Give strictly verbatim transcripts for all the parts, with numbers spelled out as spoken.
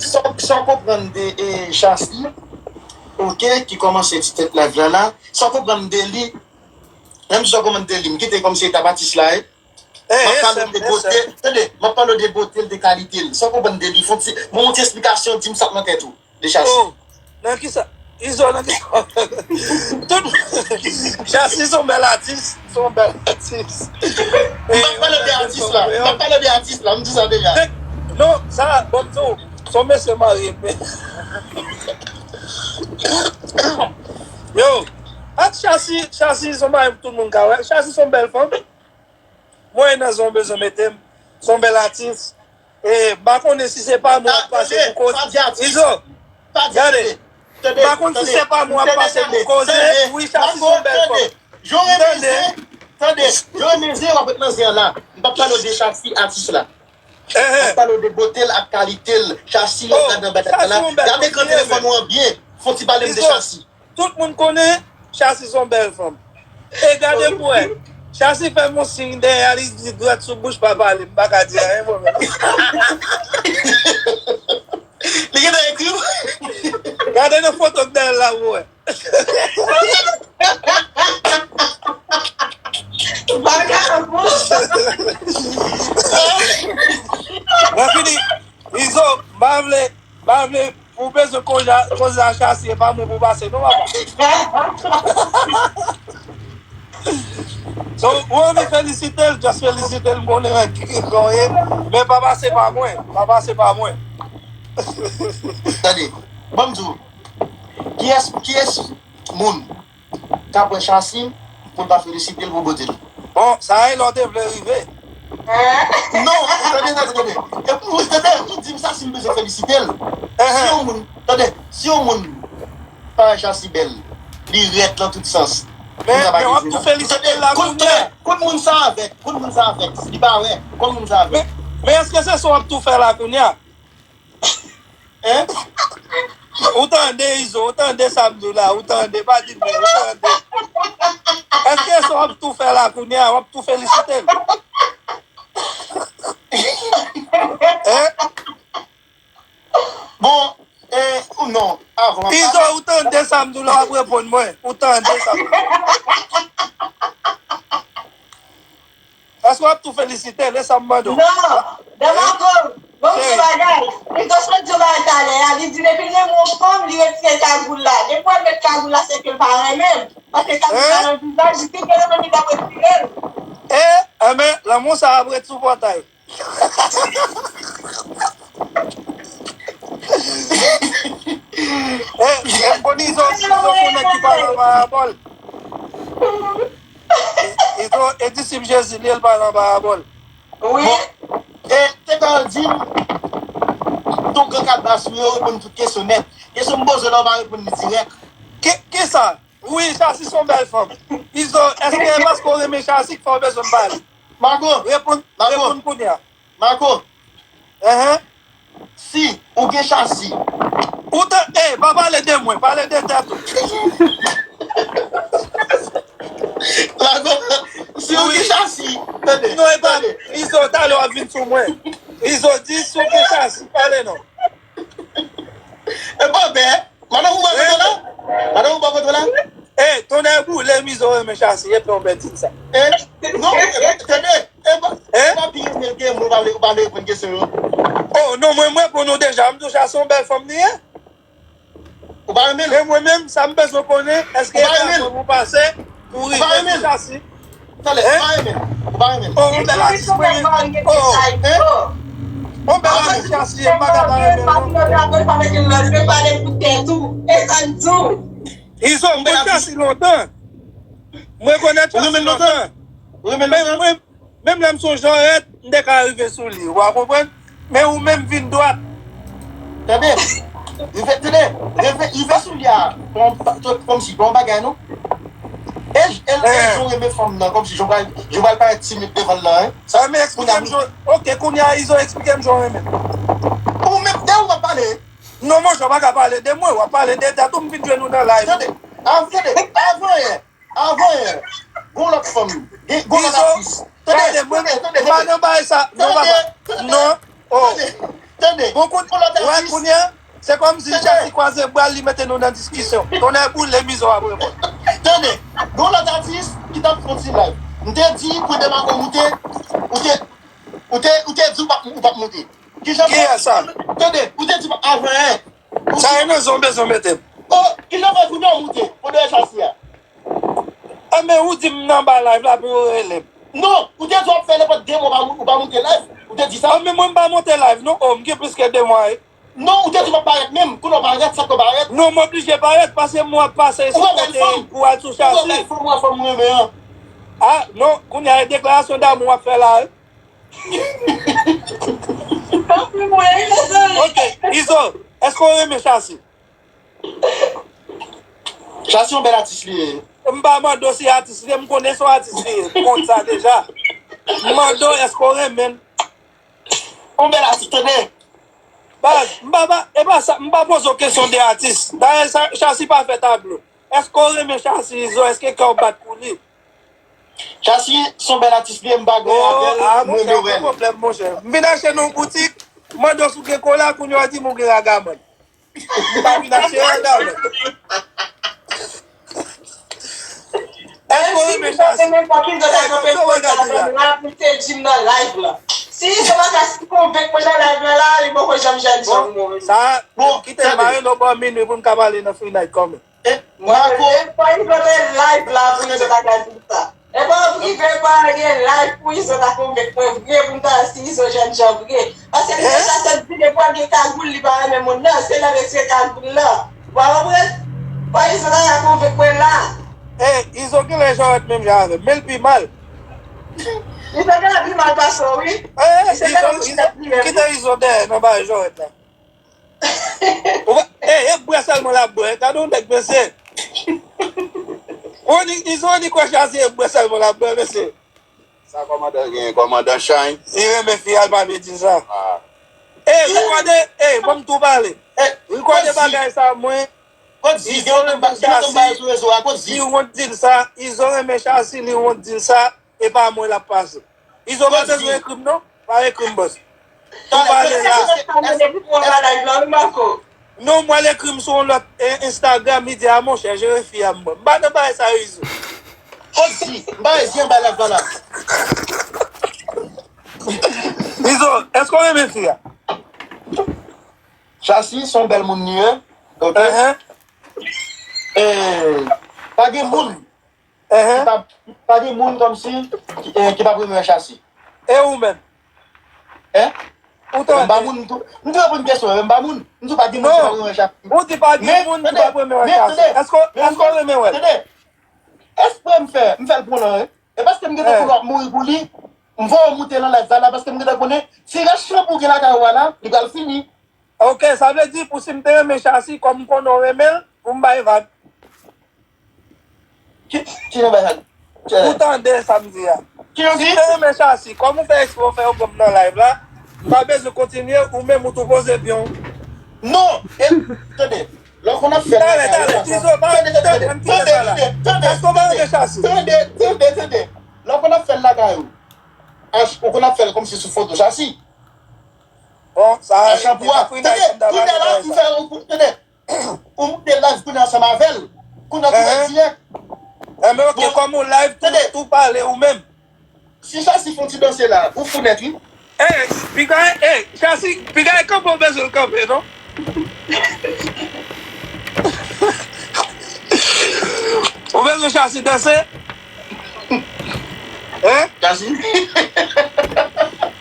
Sa w konprann de e, Chasi, oke, ki kòmanse ti tèt live la la, sa w konprann de li, menm si sa w konprann de li, m kite kòmsi etap atis la, e. M ap pale w de bote l, tande, m ap pale w de bote l, de kalite l. Sa w konprann de li, fè yon ti, ban m yon ti esplikasyon, di m sa k nan tèt ou de Chasi. Oh, nan kisa? Izo, nan kisa? Tout, Chasi se yon bèl atis, se yon bèl atis. M ap pale de atis la, m ap pale de atis la, m di sa deja. Non, sa, bon, m di w, se yon mesye marye, men. Yo, ak Chasi, Chasi se yon bagay tout moun ka wè. Chasi se yon bèl fanm. Mwen nan zon bezwen mete m. Se yon bèl atis. E, m pa konnen si se pa mwen w ap pase pou koze. Izo, gade. M pa konn si se pa mwen w ap pase pou koze. Wi, Chasi se yon bèl fanm. Jan w renmen zen, tande, jan w renmen zen, w ap ret nan zen an la. M p ap pale w de Chasi, atis la. M ap pale w de bote l ak kalite l. Chasi, ann gadan bagay la. Gade ekran telefòn ou an byen. Fè yon ti pale m de Chasi. Tout moun konnen Chasi se yon bèl fanm. E gade pou wè. Chasi fè m yon siy dèyè a, li di dwèt sou bouch pa pale, m pa ka di anyen mwen menm. Li gentan ekri w. Gade nan foto k dèyè l la pou wè. Vagabon. Mwen fini. Izo, m pa vle, m pa vle, ou bezwen koze a, koze a Chasi, e pa mwen pou pase, non, papa. So, ou anvi felisite l, just felisite l, m konnen ki, ki, ki, men papa, se pa mwen, papa, se pa mwen. Tande, ban m di w, kiyès, kiyès moun k ap wè Chasi pou l pa felisite l pou bote l. Bon, sa e lè w te vle rive. Non, tande, tande, tande. E pou, tande, ou di m sa si m bezwen felisite l. Si yon moun, tande, si yon moun pa wè Chasi bèl, li rèd nan tout sans. Men, men w ap tou felisite l la kounye a. Kot moun sa avèk? Kot moun sa avèk? Li pa wè. Kot moun sa avèk? Men, men èske se sa w ap tou fè la kounye a? Hein? Ou tande, Izo, ou tande sa m di w la, ou tande, pa di m, ou tande. Èske sa w ap tou fè la kounye a, w ap tou felisite l? Hein? Bon, e, ou non, avan. Izo, ou tande sa m di w la, w ap reponn mwen. Ou tande sa m di w la. Èske w ap tou felisite l? E sa m mande w. Non, Damako, bon, se bagay. Li te sot di yon bagay talè a. Li di depi l renmen yon fanm, li retire kagoul la. Depi w met kagoul la, se ke l pa renmen l. Paske kagoul la nan vizaj li, depi l renmen li, l ap retire l. E, enben, lanmou sa ap ret sou pòtay. E, e, m konn Izo, Izo se nèg ki pale an parabòl. Izo, e disip Jezi li ye, l pale an parabòl. Wi. Bon, e, te ka di m, ton gran kalbas ou yo reponn tout kesyon nèt. Kesyon m poze w la, ou pa reponn li dirèk. Ki, kisa? Wi, Chasi se yon bèl fanm. Izo, èske e paske w renmen Chasi k fè w bezwen pale? Marco, reponn, Marco, reponn kounye a. Marco, enhen, si ou gen Chasi. Ou te, e, pa pale de mwen, pale de tèt ou. Marco, si ou gen Chasi, tande. Non, e pa, tande. Izo, talè w ap vin sou mwen. Izo, di si w gen Chasi, pale non. E pa bè. Madanm ou bò kote w la? Madanm ou bò kote w la? E, tonnè boule m, Izo renmen Chasi, epi w pèdi sa. E, non, e, tande, e pa, e pa pi renmen l ke mwen, ou pa vle, ou pa vle reponn kesyon yo. Oh, non, mwen, mwen reponn ou deja, m di w Chasi yon bèl fanm li ye. Ou pa renmen l? E mwen menm, sa m bezwen konnen, èske e pa mwen pou pase, pou rive sou Chasi? Tande, ou pa renmen l? Ou pa renmen l? Oh, on bèl atis mwen ye. Oh, on bèl atis Chasi ye, m pa ka pa renmen l non. Izo, m konn Chasi lontan. M rekonèt Chasi lontan. Ou renmen l lontan? Ou renmen l lontan? Menm lè m sonje w rèd, m te ka rive sou li, ou pa konprann? Men ou menm vin dwat. Tande, rive, tande, rive, rive sou li a, kòmsi pa yon bagay non. E, e, e jan w renmen fanm nan, kòmsi jan w pral, jan w pral parèt timid devan l lan, hein? Sa men eksplike m jan, ok, kounye a Izo eksplike m jan w renmen. Ou menm, de ou w ap pale? Non, monchè, w pa ka pale de mwen, w ap pale de tèt ou, m vin jwenn ou nan live. Tande, av-, tande, avan yè, avan yè, gon lòt fanm, gen, gon lòt atis. Tande, tande, tande, tande. M pa nan bagay sa, non, papa. Non, oh. Tande, bon, koun-, gon lòt wè, atis. Kounye a, se kòmsi Chasi kwaze bra l, li mete nou nan diskisyon. Tonnè boule, Izo ap reponn. Tande, gon lòt atis ki t ap fè yon ti live. M te di, premye mago moute, ou te, ou te, ou te di ou p ap, ou p ap moute. Kijan? Kiyès sa? Tande, ou te di avan, hein. Sa e nan zon bezwen mete m. Oh, kijan fè kounye a w moute? Pou de Chasi a. Enben, ou di m nan ba live la pou yo rele m. Non, ou te di w ap fè nenpòt de mwa ou pa mou-, ou pa moute live. Ou te di sa. Enben, mwen m pa monte live, non. Oh, m gen plis ke de mwa, wi. Non, ou te di w ap parèt menm. Kounye a w parèt, sa k fè w parèt? Non, m oblije parèt, paske mwen ap pase sou kote pou al sou Chasi. Ou wè bèl fanm, ou wè fanm mwen renmen an. Ah, non, kounye a, e deklarasyon damou w ap fè la, wi. Ok, Izo, èske w renmen Chasi? Chasi yon bèl atis li ye. M pa mande w si atis li ye, m konnen se yon atis li ye. M konn sa deja. M mande w, èske w renmen l? Yon bèl atis, tande. Baz, m pa, pa, e pa sa, m pa poze w kesyon de atis. Dayè, sa, Chasi pa fè tablo. Èske w renmen Chasi, Izo? Èske kè w bat pou li? Chasi se yon bèl atis li ye, m pa gen avè l, ah, m renmen wè l. Pwoblèm, monchè. M vin achte nan yon boutik, m mande w si w gen kola, kounye a w di m ou gen ragaman. M pa vin achte ragaman. Èske w renmen Chasi? Èske w renmen Chasi? Pou te di m nan live la. Si Izo pa ka konvenk mwen nan live la, la, li poko janm jwenn janm mwen. Sa, bon, kite m mare nou bò minwi pou m ka pale nan free night kòmè. Mwen, Marco, lè fwa Izo te live la pou Izo ta ka di sa. E pa w ki fè pa gen live pou Izo ta konvenk mwen vre pou m ta si Izo jènjan vre. Paske li deja sot di depi w gen kagoul li pa renmen moun nan, se lè retire kagoul lan. Ou pa konprann? Fò Izo ta ka konvenk mwen la. Ey, Izo genlè jòrèt menm jan avè m, men l pi mal. Izo genlè pi mal pase w, wi. Ey, Izo, Izo, kite Izo dèyè nan bagay jòrèt la. Ou pa, e, e bwè sèlman l ap bwè. Gade yon nèg, mesye. Ou di, Izo di kwè Chasi e bwè sèlman l ap bwè, mesye. Sa kòmandan gen, kòmandan Chay. Li renmen fi a, l pa vle di sa. Ah. E, rekòde, e, ban m tou pale. Rekòde bagay sa, mwen. Izo renmen Chasi, li wont di l sa. Izo renmen Chasi, li wont di l sa. E pa mwen l ap pase. Izo pa bezwen ekri m non. Pa ekri m, bòs. Ou pale la. Non, mwen l ekri m sou yon lòt, eh, Instagram, li di, a monchè, jere fi a m, mwen. M pa nan bagay sa yo, Izo. Kot di, m pa zi anba lèv la. Izo, èske w renmen fi a? Chasi se yon bèl moun li ye. Ok. Eh, pa gen moun. Ki pa, pa gen moun kòmsi ki, eh, ki pa renmen Chasi. E ou menm? Hein? Ou tande? M pa moun, m tou, m tou reponn kesyon, m pa moun. M tou pa gen moun ki pa renmen Chasi. Ou di pa gen moun ki pa renmen Chasi. Èske, èske w renmen wè l? Tande. Espre m fè, m fè l pran lan, wi. E paske m gentan konnen w ap mouri pou li, m voye w moute nan live la, paske m gentan konnen, si rès chan pou w gen lakay ou a la, li pral fini. Ok, sa vle di pou si m te renmen Chasi, kòm m konnen w renmen l, pou m bay vag. Ki, ki jan bay vag? Ou tande sa m di a. Si m te renmen Chasi, kòm ou fè eksprè w fè yon granm nan live la, m pa bezwen kontinye, ou menm ou tou poze pye w. Non! E, tande, lè w konn ap fè l lakay ou konsa. Tande, tande, tande, tande, tande, tande, tande, tande, tande. Lè w konn ap fè l lakay ou, ou konn ap fè l kòmsi sou foto Chasi. Bon, sa a, tande, kounye a la, m fè yon kou, tande. Ou moute live kounye a ansanm avè l. Kounye a tou fè dirèk. Enben, ok, kòm ou live, tou, tou pale ou menm. Si Chasi fè yon ti danse la, ou fou nèt, wi. Ey, piga, ey, Chasi, piga e kanpe, ou bezwen l kanpe, non? Ou bezwen Chasi danse? Hein? Chasi.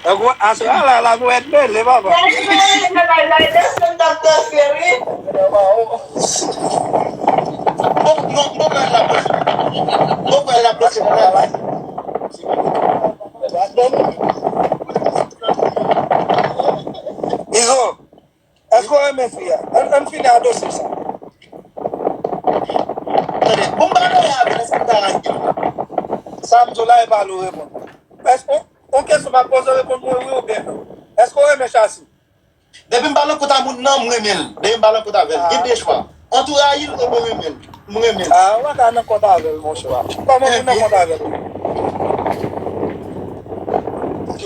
Donk, aswè a la, la pou èt mele, papa. Chasi, mele, mele, mele, se m t ap danse, wi. Bon, bon, bon, mwen la pwese. Bon, mwen la pwese, mwen la. Izo, èske w renmen fi a? Ann, ann fini a dosye sa. Tande, bon, m pa renmen avè l, èske m ta rayi l? Sa m di w la, e pa l ou reponn. Èske, yon kesyon m ap poze w, reponn mwen wi oubyen non. Èske w renmen Chasi? Depi m pa nan kont a moun nan, m renmen l. Depi m pa nan kont avè l. Gen de chwa. Ant ou rayi l, oubyen renmen l. M renmen l. Ah, ou pa ka nan kont avè l, monchè. Kòman pou nan kont avè l? Ok.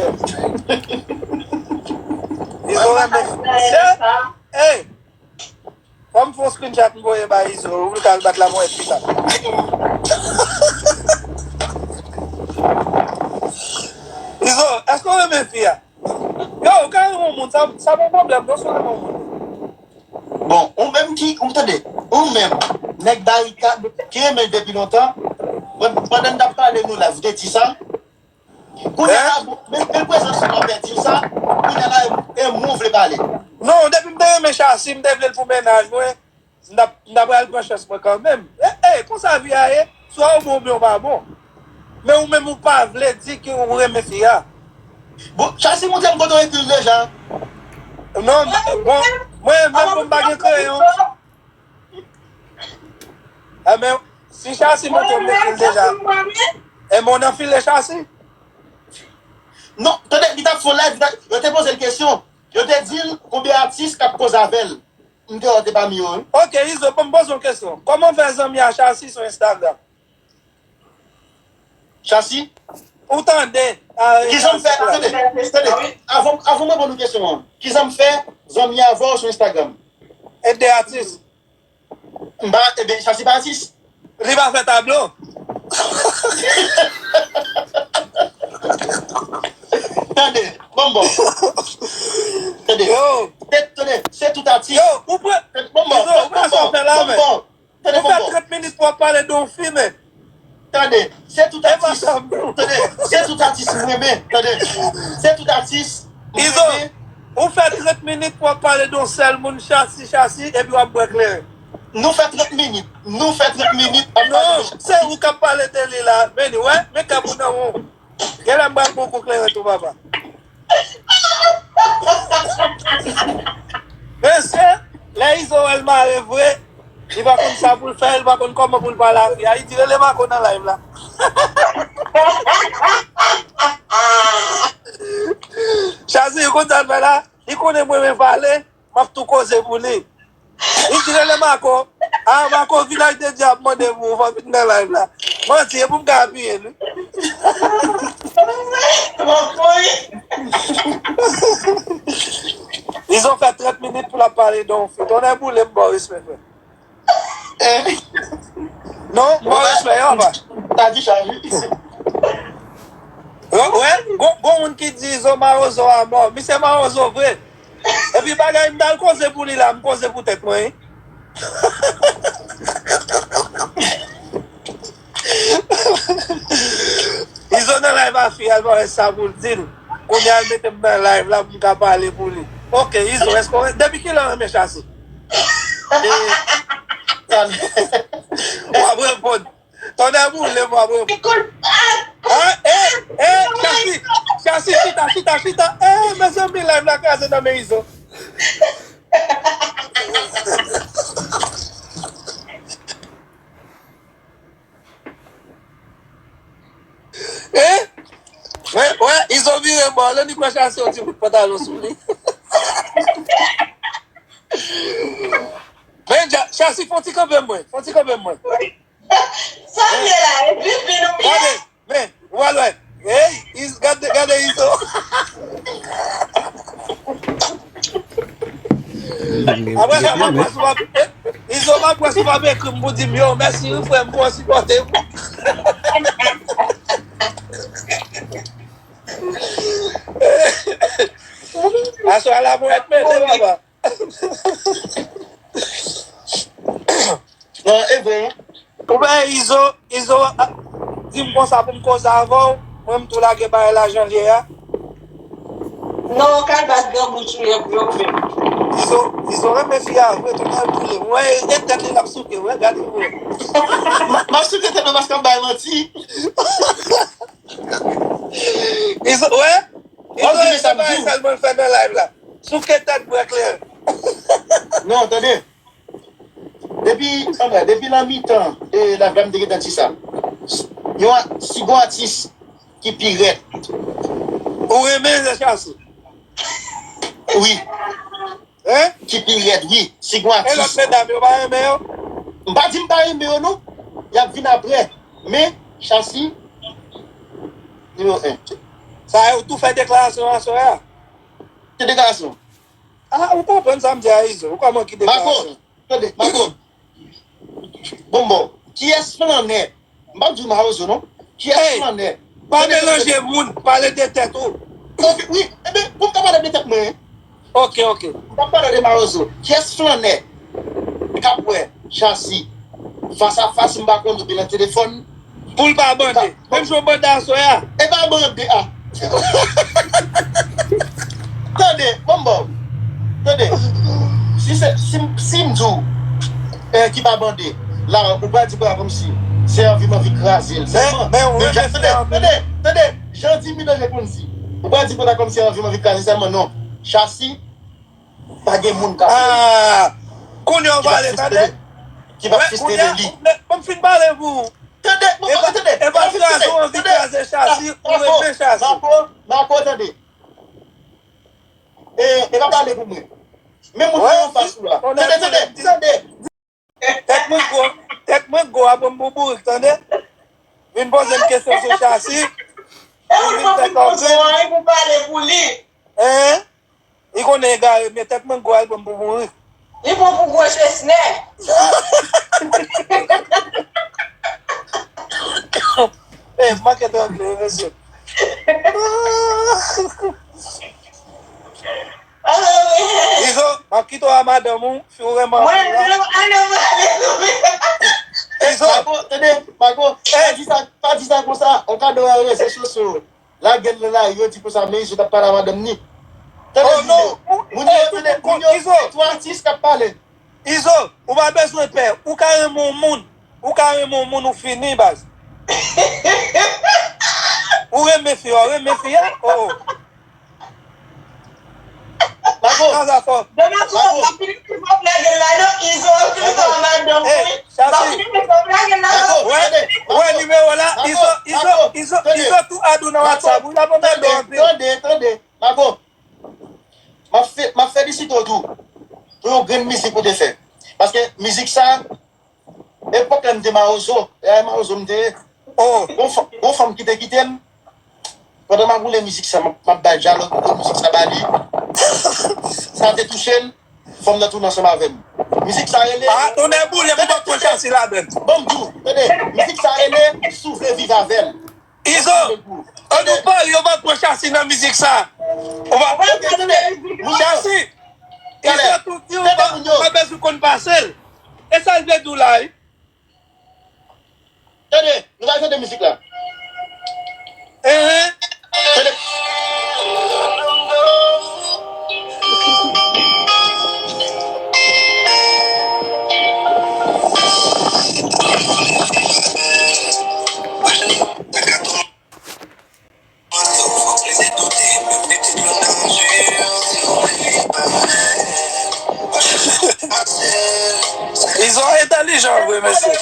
Izo, Yo renmen. Se, ey! Fò m fè yon screenshot m voye bay Izo, ou ka al bat la mwen pita. Izo, èske w renmen fi a? Yo, ou ka renmen yon moun, sa, sa pa yon pwoblèm, non, si w renmen yon moun. Bon, ou menm ki, ou tande, ou menm, nèg barikad, ki renmen l depi lontan, pandan n t ap pale nou la, ou te di sa, kounye a la, bon, men, men prezans ou nan pèdi sa, kounye a la, e, e mwen w vle pale. Non, depi m te renmen Chasi, m te vle l pou mennaj mwen, m t ap, m t ap al pran chans mwen kanmenm. E, e, konsa vi a ye, swa ou bon oubyen ou pa bon. Men ou menm ou pa vle di ke ou renmen fi a. Bon, Chasi montre m kote w ekri l deja. Non, bon, mwen menm pou m pa gen kreyon. Enben, si Chasi montre m ekri l deja. Enben, w nan file Chasi. Non, tande, li t ap fè yon live, li t ap, yo te poze l kesyon. Yo te di l konbyen atis k ap koze avè l. M te wè w te pami yo, wi. Ok, Izo, ban m poze yon kesyon. Kòman w fè zanmi a Chasi sou Instagram? Chasi? Ou tande? Kijan m fè? Tande, tande. Avan, avan m reponn ou kesyon an. Kijan m fè zanmi avè w sou Instagram? E de atis. M pa, ebyen, Chasi pa atis. Li pa fè tablo. Tande, bon, bon. Tande. Yo. Se, tande, se tout atis. Yo, ou pran, bon, bon, Izo, ou pran sa w fè la, men. Tande, ou fè trant minit pou w ap pale de yon fi, men. Tande, se tout atis. Tande, se tout atis m renmen. Tande, se tout atis m renmen. Izo, ou fè trant minit pou w ap pale de yon sèl moun, Chasi, Chasi, epi w ap bwè kleren. Nou fè trant minit. Nou fè trant minit ap pale de Chasi. Non, se ou k ap pale de li la. Men li, wè, men kè pou nan won. Genlè m pral pran kou kleren tou, papa. Mesye, lè Izo wè l mare vre, li pa konn sa pou l fè, li pa konn kòman pou l pale a fi a. Li di, "Rele Marco nan live la." Chasi, ou konn sa l fè la? Li konnen mwen renmen pale. M ap tou koze pou li. Li di, "Rele Marco." A, Marco, vilaj de dyab mande pou ou, fò vin nan live la. Manti, e pou m ka apiye l, wi. Izo fè trant minit pou l ap pale de yon fi. Tonnè boule m ba w respè, frè. Non, m ba w respè, yo, papa. Sa di sa, wi. Wè, gon, gon moun ki di Izo mawozo a mò. Misye mawozo vre. Epi bagay m t al koze pou li la, m koze pou tèt mwen, wi. Izo nan live a fi a, l pa wè sa pou l di l. Kounye a, l mete m nan live la pou m ka pale pou li. Ok, Izo, èske w, depi kilè w renmen Chasi? E, w ap reponn. Tonnè boule m, w ap reponn. Ah, eh, eh, Chasi, Chasi, chita, chita, chita. Eh, mezanmi, live la kraze nan men Izo. Eh? Wè, wè, Izo vire bò, lè li pran Chasi yon ti bout pantalon sou li. Men, Chasi, fè yon ti kanpe mwen, fè yon ti kanpe mwen. Sa m ye la, e pipi nou ye. Gade, men, ou al wè. Hey, Iz-, gade, gade Izo. Apre sa, m ap wè si w ap, eh, Izo, m ap wè si w ap ekri m pou di m, "Yo, mèsi wi, frè m, pou w sipòte m." Aswè a la, mwen ap mete, papa. Non, e vre, wi. Ou wè Izo, Izo, a, di m konsa pou m koze avè w, mwen m tou lage bagay la jan l ye a. Non, kalbas grangou tchouye pou yo menm. Izo, Izo renmen fi a vre, tonnè boule. Mwen, e tèt li l ap souke, wè, gade vre. M ap souke tèt mwen paske m bay manti. Izo, wè? Izo, se bagay sèlman l fè nan live la. Souke tèt bwè kleren. Non, tande. Depi, anben, depi nan mitan, e, live la m te gentan di sa. Yon a-, si gon atis ki pi rèd. Ou renmen Zè Chasi? Wi. Hein? Ki pi rèd, wi. Si gon atis. E lòt medam yo pa renmen yo? M pa di m pa renmen yo, non. Y ap vin apre. Men, Chasi, nimewo en. Sa yo tou fè deklarasyon aswè a. Ki deklarasyon? Ah, ou konprann sa m di a, Izo? Ou kòman ki deklarasyon? Tande, Marco. Bon, bon. Kiyès flannè? M p ap di w Mawozo, non. Kiyès flannè? Pa melanje moun, pale de tèt ou. Ok, wi. Ebyen, pou m ka pale de tèt mwen. Ok, ok. M p ap pale de Mawozo. Kiyès flannè k ap wè Chasi fas a fas, m pa konn, oubyen nan telefòn? Pou l pa bande. Menm jan w bande aswè a. E pa bande a. Tande, bon, bon. Tande. Si se, si, si m di w, eh, ki pa bande, la, ou pral di konsa kòmsi se anvi m anvi kraze l sèlman. Men, men, ou renmen fè anvi. Tande, tande. Jan di m, tande, konn di. Ou pral di konsa kòmsi se anvi m anvi kraze l sèlman, non. Chasi, pa gen moun k ap. Ah, kounye a w pale, tande. Ki p ap fistele li. Ban m fin pale pou ou. Tande, tande. E pa kraze w anvi kraze Chasi, ou renmen Chasi. Marco, Marco, tande. E, e pa pale pou mwen. Men moun nan anfas ou la. Tande, tande, tande. Tèt mwen gwo, tèt mwen gwo, a bon bourik, tande. Vin poze m kesyon sou Chasi. Vin vin fè kòb. Pou pale pou li. Hein? Li konnen egare, men tèt mwen gwo, al pran m pou mouri. Li pran pou gwo chesnè. Eh, m manke tranble wi, mesye. Izo, m ap kite w a madanm ou, si w renmen anpil la. Izo. Mago, tande, Mago, pa di sa, pa di sa konsa, on ka do a rezo sosyo. Lagel nan lari, yo di konsa, men Izo t ap pale a madanm ni. Tande, oh non, moun yo, tande, moun yo, se tou atis k ap pale. Izo, ou pa bezwen pè. Ou ka renmen yon moun. Ou ka renmen yon moun, ou fini, baz. Ou renmen fi a, ou renmen fi a? Oh, oh. Mago. Sa, sa fò. Mago. Mago. Hey, Chasi. Wè, wè nimewo la, Izo, Izo, Izo, Izo tou add ou nan WhatsApp, wi, la ban m add ou anpil. Tande, tande, Mago. M ap fe-, m ap felisite w tou pou yon grenn mizik ou te fè. Paske mizik sa, epòk la m te mawozo, e a mawozo m te ye. Oh. Gon fanm, gon fanm ki te kite m, pandan m ap woule mizik sa, m ap, m ap bay jalòt, m te mizik sa ba li. Sa te touche l, fanm nan tounen ansanm avè m. Mizik sa rele. Ah, tonnè boule, m poko pran Chasi ladann. Ban m di w, tande, mizik sa rele Si w vle viv avè l. Izo, an nou pale, yo pa pran Chasi nan mizik sa. Ou pa pran Chasi. Izo tou di ou pa, pa bezwen konn pase l. E sa l vle di w la, wi. Tande, nou pral tande mizik la. Enhen. Tande. Izo entèlijan vre, mesye.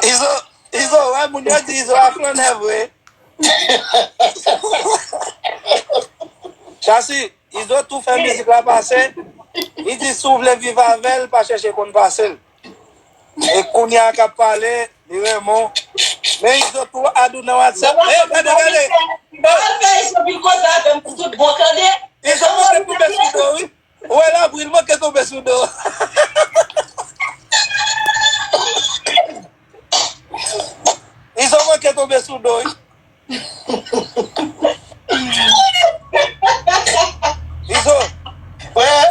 Izo, Izo, wè moun yo di Izo a flannè vre. Chasi, Izo tou fè mizik la pase. Li di si w vle viv avè l, pa chèche konn pase l. E kounye a k ap pale, li renmen w. Men Izo tou add ou nan WhatsApp. Eh, gade, gade. Mwen fè Izo vin koze avè m pou tout bon, tande. Izo manke tonbe sou do, wi. Ou wè labri, l manke tonbe sou do. Izo manke tonbe sou do, wi. Izo,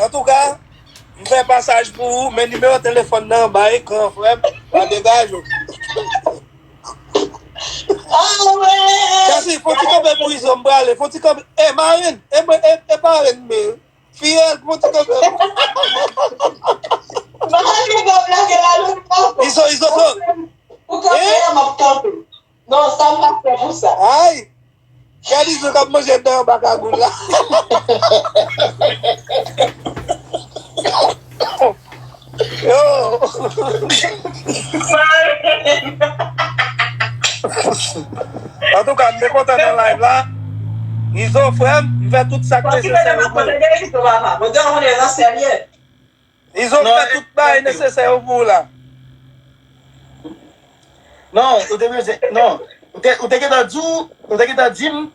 antouka, m fè pasaj pou ou, men nimewo telefòn nan anba ekran, frè m, pa degaje w. Chasi, fon ti kanpe pou Izo, m prale, fon ti kanpe. E, marenn, e, e, e parenn, men. Fiyèl, fon ti kanpe. Izo, Izo, Izo. Ou kanpe, m ap kanpe. Non, sa m pa fè pou sa. Ay! Gade Izo k ap manje dan anba kagoul la. Yo! Antouka, m byen kontan nan live la. Izo, frè m, m fè tout sa k nesesè pou ou. Izo, m fè tout bagay nesesè yo pou ou la. Non, ou te bezwen, non. Ou te, ou te gentan di, ou te gentan di m,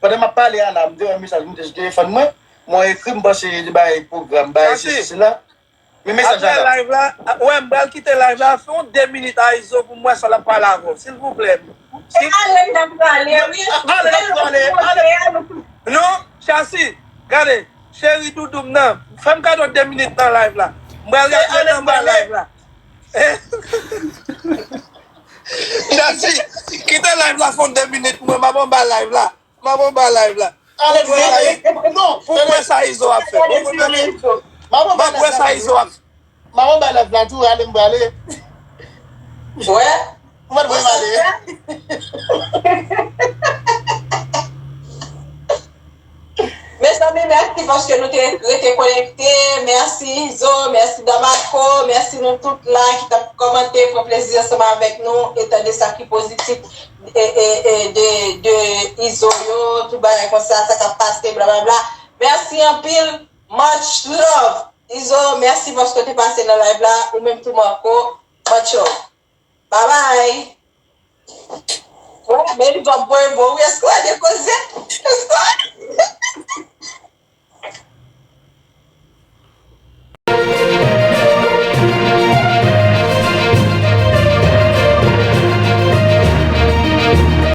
pandan m ap pale a la, m te wè mesaj, m te sou telefòn mwen, mwen ekri, m panse li bay pwogram, bay sesi, sela. Men mesaj la. Apre live la, wè, m pral kite live la, fè yon de minit a Izo pou m wè sa l ap pale avè w, silvouplè. Se ale m t ap prale, wi. Ale m prale, ale. Non, Chasi, gade, cheri doudou m nan, fè m kado de minit nan live la. M pral rete anba live la. Chasi, kite live la fè yon de minit, mwen m ap anba live la. M ap anba live la. Ale, ale. Non, pou mwen sa Izo ap fè. M ap wè sa Izo ap fè. M ap anba live la tou, ale m prale. Wè. Ou pa t voye m ale. Mezanmi, mèsi paske nou te rete konekte. Mèsi Izo, mèsi Damako, mèsi nou tout la ki t ap kòmante, pran plezi ansanm avèk nou e tande sa ki pozitif e, e, e, de, de Izo yo, tout bagay konsa, sa k ap pase, blablabla. Mèsi anpil, much love. Izo, mèsi paske w te pase nan live la, ou menm tou Marco, much love. Bye bye. Wè, men li va voye bon, wi, èske w de koze?